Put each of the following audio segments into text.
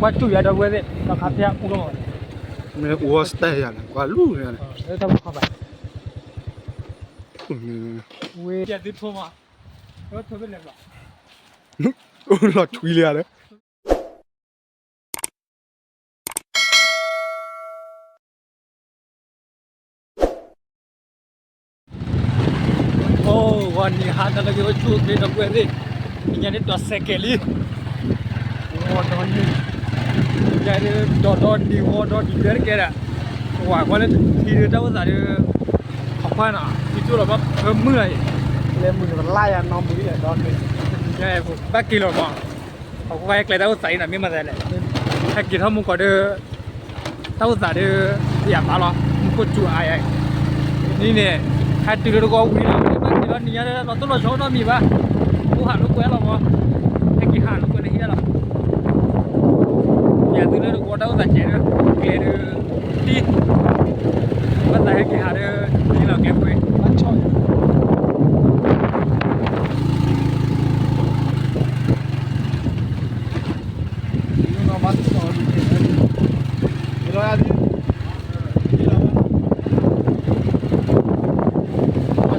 ကွၢ်တူၢ်ယၤဒီပုၢ်ဝဲၢ်သ့ၣ် တၢ်ခါဖဲအူလီၤမး, မ့ၢ်အူအီၣ်စတဲယၤန့ၣ် ကွၢ်လူၢ်န့ၣ်, တၢ်ဘၣ်ခီဘၣ်, ဝ့ၢ် သုထိမး, ထိဖဲလဲၣ်ဘၣ်, လီၤထွံလံဧါဒီး အိၣ် ဝၤနံၤဟါတၢ်လၢက့ၤအိၣ်ဆူၣ်ချ့ဒီပုၢ်ဝဲၢ်သ့ၣ်, ညါန့ၣ်တီၢ်စဲးကဲးလံ, ဝီဒီးနံၤ, ညါန့ၣ်တီၢ်ဒီနံၤဝီဒီးနံၤတဲတကဲဒၣ်, ဝၤကွၢ်လၢထံဒုးတၢ်အိၣ်သးဒုး, ခီခွါနီၤ ထံကျိလီၤဘၣ်ဖၢမုၢ်လီၤအံၤ, လဲၤမုၢ်ကလါယၤနီၢ်မုၢ်လံဒီး, ညါဘၣ်က့ၤလီၤမး အဝဲကျဲတၢ်အိၣ်သးအံၤနီၤ မ့ၢ်မၤသးလဲၣ်, ဟဲက့ၤထီၣ်မူကီးဒီး, တၢ်အိၣ်သးဒီး, ယၤဘၣ်လီၤ မူခိၣ်စူၤအါယၤ, နံၤန့ၣ်, ဟဲတုၤလၢတဂီၤဝံၤလီၤ ဘၣ်က့ၤလီၤနံၤညါဒီး လီၤတိၢ်လီၤဆီနီတမံၤဘၣ်, အိၣ်ဟးလိာ်ကွဲလီၤမး, ဟဲက့ၤဟးလိာ်ကွဲန့ၣ်ဟံၣ်ဒၣ်လီၤ, ယၤသုလၢတဂီၤတၢ်အိၣ်သးကဲးဒီး, ကျဲဒီး, တံၢ်, ဘၣ်သးဟဲက့ၤဟးဒီး, နံၤလီၤကျဲပှဲၤ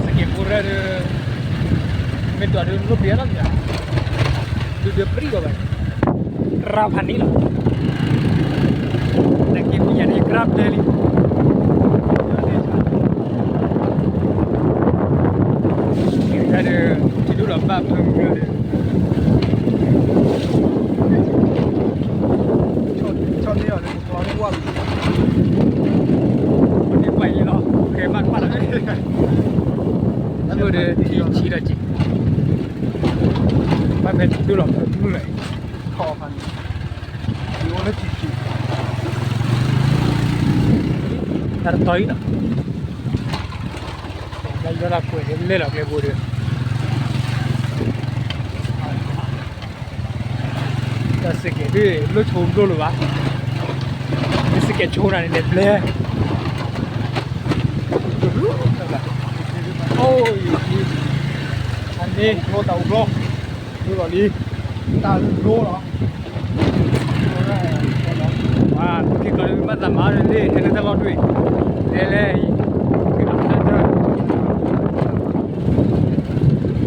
စကဲးဖိရဲၣ်ဒီး, မ့ၢ်ဒွးဒီးလိၣ်ပျဲလီၤ, ဒုးဒုးပြံၣ်လီၤဘၣ်, ကြၢးဖးန့ၣ်လီၤ, နက့ၤပယၤန့ၣ်ကြၢးဖဲလံ ဒီး, ထံဒိၣ်ဒီးဘၣ်ဖၢမုၢ်ဒီး, န့ၢ်ပှၤယံၤလီၤ ကဲဘၣ်ကွၢ်လီၤ, ဒီးထံဆံးဒီးက့ၤ, ဘၣ်ဖဲထံဒိၣ်လီၤဖၢမုၢ်လီၤ, တၢ်တတီၤအံၤနီၤ, တၢ်ယီၢ်တၢ်ကွဲးလဲၤလီၤကျဲဘိဒီး တၢ်စကဲးဒ် လိၣ်ဆိဒိၣ်လၢၤဘၣ်, မ့ၢ်စကဲးဆိနၤန့ၣ် လဲၤဘျဲ, အိၣ်ယံၤ, အန့ၣ် တၢ်အိၣ်ဘျီ, ဒိၣ်လီၤလံ, တၢ်အိၣ်ဘျီလီၤ, ဝါ သုးက့ၤကျီၤဒ်မ့ၢ်ဘၣ်သးမၤအီၤလၢလ့ၣ် ထဲန့ၣ်တၢ်လီၢ်တွံၢ်, လဲၤလဲၤအံၤ,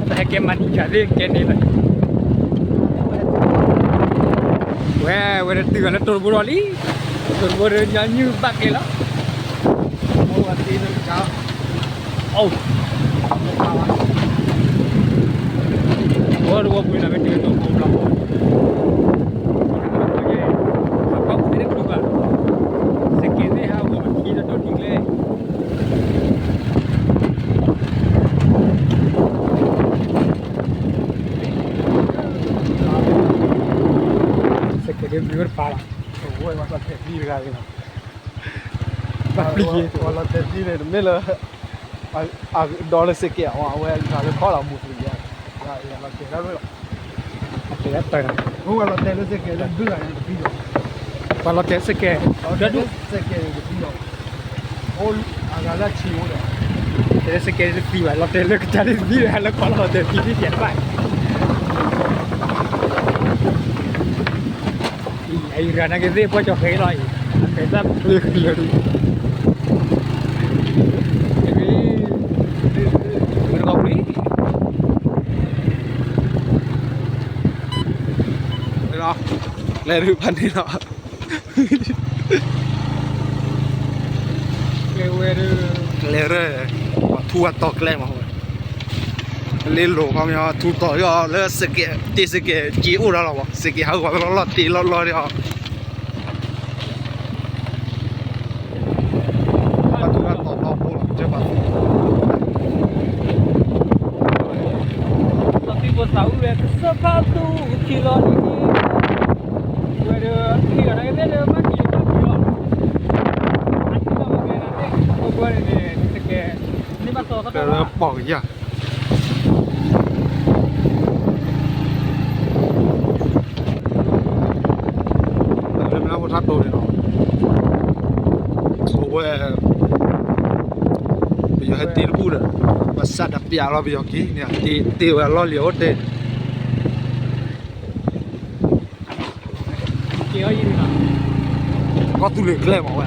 ပဟဲကဲမၤနံၤဆးသ့ၣ်ကဲန့ၣ်လီၤ, ဝဲ ဝဲဒၣ်တုၤဂၤလၢတိၢ်တဘိဒီးလံ, တိၢ်တဘိဒီးညီနုၢ်ဘၣ်ကျဲလီၤ, အိၣ်ဝဲသ့လၢကစၢ် အိၣ်, အိၣ်တဝီပူၤန့ၣ် မ့ၢ်တုၤလၢတိၢ်ဖိဘျီ, အကွၢ်ပူၤသ့ၣ်တကလုာ်ဘၣ်, စကဲးသ့ၣ်ဟးဂီၤအခံဒီးဒိၣ်နံၤကျဲ စကဲးဒ်ဘျုးတပၤလီၤ, ဝဲဘၣ်လီၤတဲာ်သံတဂၤန့ၣ်လီၤ, ဘၣ်ပျံၤယဲ, လီၤတဲာ်သံန့ၣ် တမ့ၢ်လၢ အဒီလၢစကဲးအီၤ အဝဲအဂၤလၢခီလီၤမူစကဲး, လီၤတဲာ်ဒၣ်ဝဲလီၤ, တဲာ်တၢ်, ပှၤလီၤတဲာ်စကဲး, စကဲး, အဂၤလၢဆံးအိၣ်ဒီး, တဲာ်စကဲးတသံဘၣ် လီၤတဲာ်လၢကစၢ်တသံဒီး ဟဲလၢခီလီၤတဲာ်သံဒ်ယဲတဖၣ် အံၤရၤနာ်က့သ့ၣ်ပှၢ်ကၠီၤဃဲလီၤအံၤ, အဃဲသၣ်ဖျၢၣ်လၢာ်, ဝဲတဂီၤပူၤလံ, ကျဲဝဲဒၣ်, ကျဲဝဲဒၣ်, ပှၤထူးပှၤတီၤကျဲမး, လ့လိာ်ခီပညီ ထူးတီၤလီၤလၢစကဲး, တ့ၢ်စကဲးက့အိၣ်ဒၣ်လီၤဘၣ်, စကဲးဟးဂီၤလီၤလီၤတ့ၢ်လီၤလီၤဒီး ပှၤထူးပှၤတီၤဒီဖိလီၤ, ကစၢ်ပှၤသံ, ပှၤသံဖိသးအုးဝဲ ကစၢ်ဖးသူခံလီၤန့ၣ်, ဝဲဒီး ခံလီၤနာ်က့သ့ၣ်ဒီး ဘၣ်ခံလီၤခံလီၤ, အခံလီၤမ့ၢ်ကဲနာ်သ့ၣ် ပှၤန့ၣ်န့ၣ် စကဲး န့ၢ်ဘၣ်စီၤသီတၢ်လီၤ ပီၢ်ကယၢ် လၢမနုၤဖိထါတိၤန့ၣ်လီၤ, အဝဲ ပယီၤဟဲတ့တဘူၣ်ဒီး ပှၤစးဒးပျးလီၤပယီၤက့ၤန့ၣ် တ့ဝဲအလီၢ်လံၤအိၣ်တဲာ်န့ၣ်, က့ၤအီၤယံၤ ကီၢ်သူလ့ၤကျဲမးဝဲ,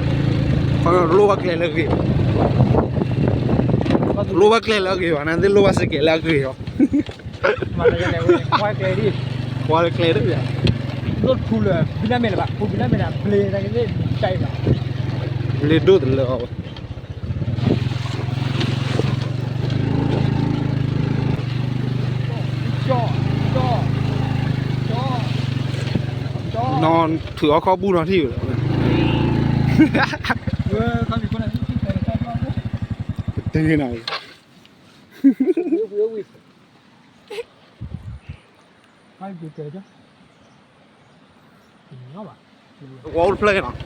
လိၣ်ဘၣ်ကျဲလၢအဂ့ၤ, လိၣ်ဘၣ်ကျဲလၢအဂ့ၤဘၣ် နသ့ၣ်လိၣ်ဘၣ်စကဲးလၢအဂ့ၤလီၤ, ကွၢ်လၢကျဲတဘၣ်, ဘျ့ဒိၣ်တလၢအီၤဝဲ နီၢ်ထုးအီၣ်ခီၣ်ဘူၣ်နီၢ်ထံၣ်, ပတဂ့ၤနၤ, သဝီအိၣ်တဖျၢၣ်နီၤ,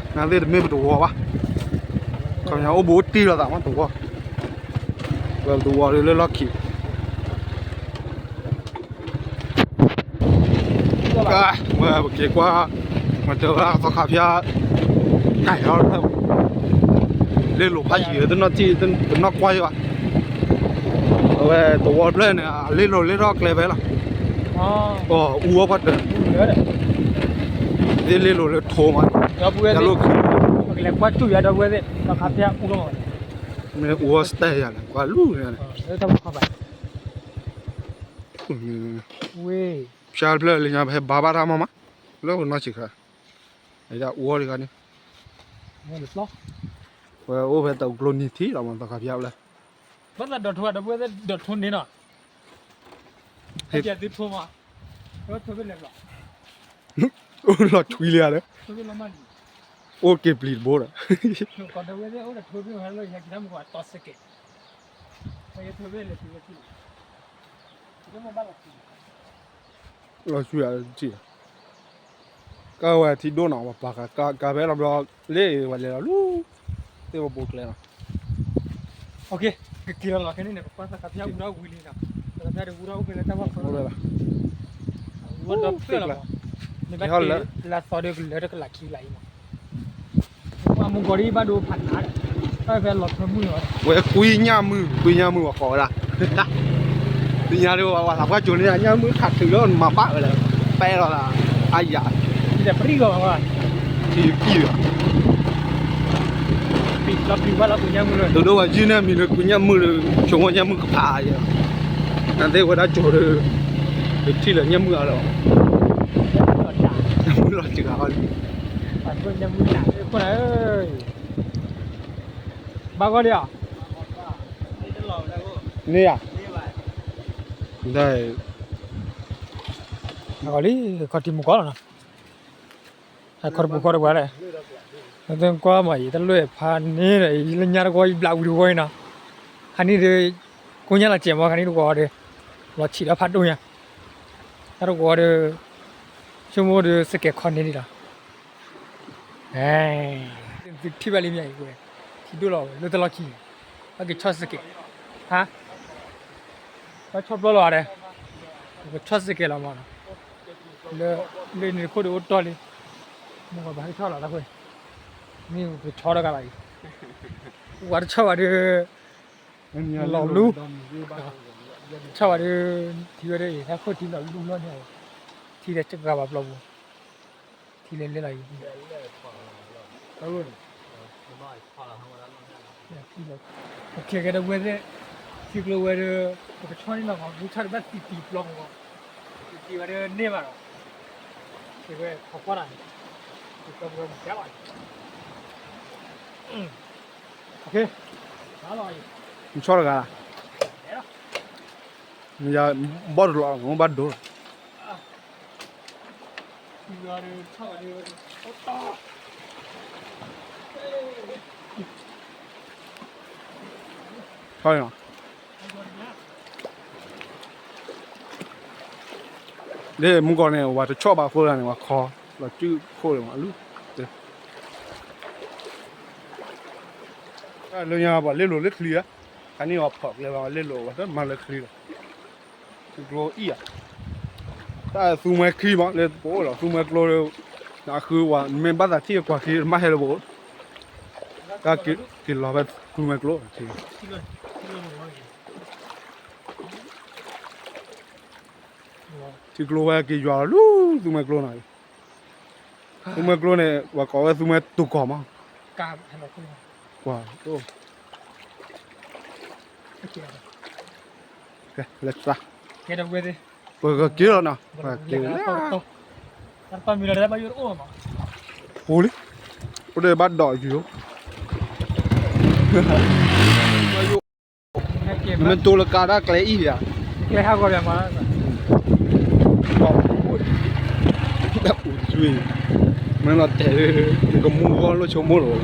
နသ့ၣ်တမ့ၢ်ပတဝီဘၣ်, ခီပညီအိၣ်ဘူးအိၣ်တံၢ်လိာ်သးမးတဝီ, ဝဲပတဝီလၢလီၢ်ခံ ဝဲပက့ၤကွၢ်, မ့ၢ်တဲဝဲဒၣ်သီခါဖၠါ, ကဲထီၣ်, လ့လိာ်ဖးယံၤ တနီၣ်ကွၢ်ယဘၣ်, အဝဲသဝီတဖျၢၣ်န့ၣ် အလ့လိာ်လ့ထီၣ်ကျဲဖဲလီၤ, အူအီၣ်ပှၢ်တၢၢ်, သ့ၣ်လ့လိာ်လၢထိမး, တၢ်လိၣ်ခံ, မ့ၢ်အူအီၣ် style ယၤလဲၣ် ကွၢ်လူၤန့ၣ်, ဖၠါတဖျၢၣ်လၢညါ ပဟဲဘါဘၣ်တၢ်မးမး, လၢပနီၢ်ဆံးခါ, အူအီၣ်တခါန့ၣ်, ဝဲအိၣ်ဖဲတကျိနံၤထံလီၤမး သီခါဖၠါဖျၢၣ်, ဘၣ်သးဒိးထိဒီးပဝဲဒၣ်ဒိးထိန့ၣ်နီၤ, ဟဲက့ၤသုထိမး, အိၣ်လီၤထွံလံဧါဒီး, အိၣ်က့ၤပျံၤတဘိဒီး, လီၤဆူယၤ, ကဝဲထံဒိၣ်နီၤ ပှၤပာ်ကါဘဲလီၤဘျီ, လ့ဝဲလဲၤလီၤလူၤ, သ့ၣ်ဝဲဘိကျဲလီၤ, ကက့ၤလီၤလီၤခဲန့ၣ်န့ၣ် ပကွၢ်သီခါဖၠါဝံၤဒီးဝံၤလံနီၤ, သီခါဖၠါတဝံၤဒီးအိၣ်ဖဲလၢတၢ်ဝၢ်ဖီ, ဝံၤဒီးဖျၢၣ်လီၤမး, နဘၣ်က့ၤလၢသီဒီးကလၢတကလးခံကလးအံၤမး မူကီၤဒ်ဘၣ်ဒိဖးနးဒီး, တၢ်ဖဲလီၤထွဲမုၢ်လီၤ, ဝဲကွံညၣ်မုၢ် ကွံညၣ်မုၢ်ဝဲဃီၤဝဲဒၣ်, သ့ၣ်ညါဒ်ဝဲသးပှၢ်ကိၤန့ၣ် ညၣ်မုၢ်ခးထုးလၢနမၤဘၣ်ဝဲလဲၣ်, ပဲလီၤသး, အါယၤ, ထံကံၢ်လီၤ, ဒိၣ်ဒိၣ်ဝဲယုၢ်န့ၢ်မံၤလၢကွံညၣ်မုၢ်လၢ ဆိကမိၣ်ညၣ်မုၢ်ကဖးယဲ, နသ့ၣ်ဝဲဒၣ်ကိၤဒီး, ပထံၣ်လၢညၣ်မုၢ်အါလီၤ, ညၣ်မုၢ်လီၤစှၤအီၤလံ ဘၣ်ဂီၢ်လံဧါ, န့ၣ်ဧါ, ဘၣ်ဂီၢ်လံ, ခီၣ်ထံးမူကီၢ်လီၤနီၤ, ခီၣ်တပူၤခီၣ်တပှၤလဲၣ်, နသ့ၣ်ကွၢ်မးအံၤ တၢ်လွဲၢ်ဖးန့ၣ်ဒီး လၢညါတဝီ ယဘျးဝံၤတဝီအံၤနီၤ, ခါန့ၣ်ဒီး, ကိညၣ်လီၤစဲးမး ခါန့ၣ်တဝီဒီး, လီၤဆံးဒီးဖးဒိၣ်ညါ, တၢ်တဝီဒီး, ဆိကမိၣ်ဒီးစကဲးခီန့ၢ်ဒံးလီၤ သုထံၣ်ဘၣ်လံမ့ၢ်အံၤဝဲ, ထံဒိၣ်လီၤဝဲ လၢတလီၢ်ခံန့ၣ်, ဘၣ်က့ၤဆီၣ်စကဲး, ဟါ, ဘၣ်ဆီၣ်ပျီလီၤဒီး, ပကဆီၣ်စကဲးလီၤမးနီၤ, လၢ, လၢန့ၣ်ခိၣ်ဒီးအိၣ်တီၢ်လံ, မ့ၢ်ဘၣ်ဟဲဆီၣ်လီၤတၢ်ခွဲ, မ့ၢ်ပဆီၣ်ထီၣ်ကါဘၣ်အံၤ, ပှၤတဆီၣ်ဘၣ်ဒီး လီၤလူၤ, ဆီၣ်ဘၣ်ဒီး, ထံဝဲဒၣ်အံၤ တၢ်ခိၣ်ထံလီၤလူၤလီၤန့ၣ်, ထံလၢစကၤဘၣ်ပျီပူၤ, ထံလၢလဲၤလီၤအံၤ, ပကဲကဲဒီးဝဲသ့ၣ်, ထံကျိဝဲဒီး, ပကဆီၣ်န့ၣ်လီၤမး မုၢ်ထီၣ်တဘၣ်သံသံပျီပူၤ, သံသံဝဲဒီးန့ၢ်ဘၣ်ဒီး, ကဲဝဲဖီဖီတၢ်န့ၣ်, ပကဲပကဲမုၢ်ကဲဘၣ် မဆီတဂၤ, ဘီၣ်တလီၤ ဘၣ်ဒိ, ဒ်မုၢ်ကီၢ်န့ၣ် ဝဲတဆီၣ်ဘၣ်အဃိသတးန့ၣ် ဝဲခီ, လီၤစုၣ်ခိၣ်လၢမးလူၤ, လၢညါပှၤလ့လိာ်လၢချံဧါ, ခါန့ၣ်ပှၤဖီၣ်ကျဲဘၣ် ပှၤလ့လိာ်ဝဲတမၤလၢချံလီၤ, ထံကျိအံၤဧါ, တၢ်သူမှဲခံမး လၢပအိၣ်လီၤ သူမှဲကျိ, နဃုဝဲ နမ့ၢ်ဘၣ်သးထံၣ်ကွၢ်ခံ တမၤဟဲလၢပအိၣ်, တၢ်က့ၤလီၤဖဲသူမှဲကျိ, ထံကျိဝဲက့ၤယွၤလီၤလူၤ သူမှဲကျိနီၤအံၤ, သူမွဲကျိန့ၣ် ပှၤကိးဝဲသူမွဲတူၢ်ကီၢ်မး, ကွၢ်, ကဲလီၤနီၤ, ပှၤက့ၤလီၤ, ပှၤလံ, အိၣ်လံ, အိၣ်ဒီးဘၣ်ဒီးယူၤ, နမ့ၢ်တိလၢကါဒၣ်ကျဲအံၤဧါ, ကျဲဟးဂီၤ, မ့ၢ်လီၤတဲာ်လၢ နကမူဂီၢ်လိၣ်ဆိကမိၣ်လီၤ,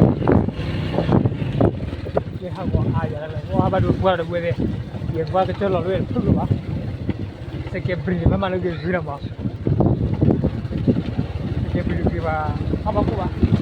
ကျဲဟးဂီၤအါယၤလီၤ, ဘၣ်ဒိပှၢ်တဝဲသ့ၣ်, ယကွၢ်ကစၢၢ်လီၤလၢဖုၣ်လီၤဘၣ်, စကဲဘြံၤဘၣ်မၤလၢဂ့ၤဂ့ၤလီၤမး, စကဲဘြံၤတဂ့ၤဘၣ်, ဟးဘၣ်ခိၣ်ဘၣ်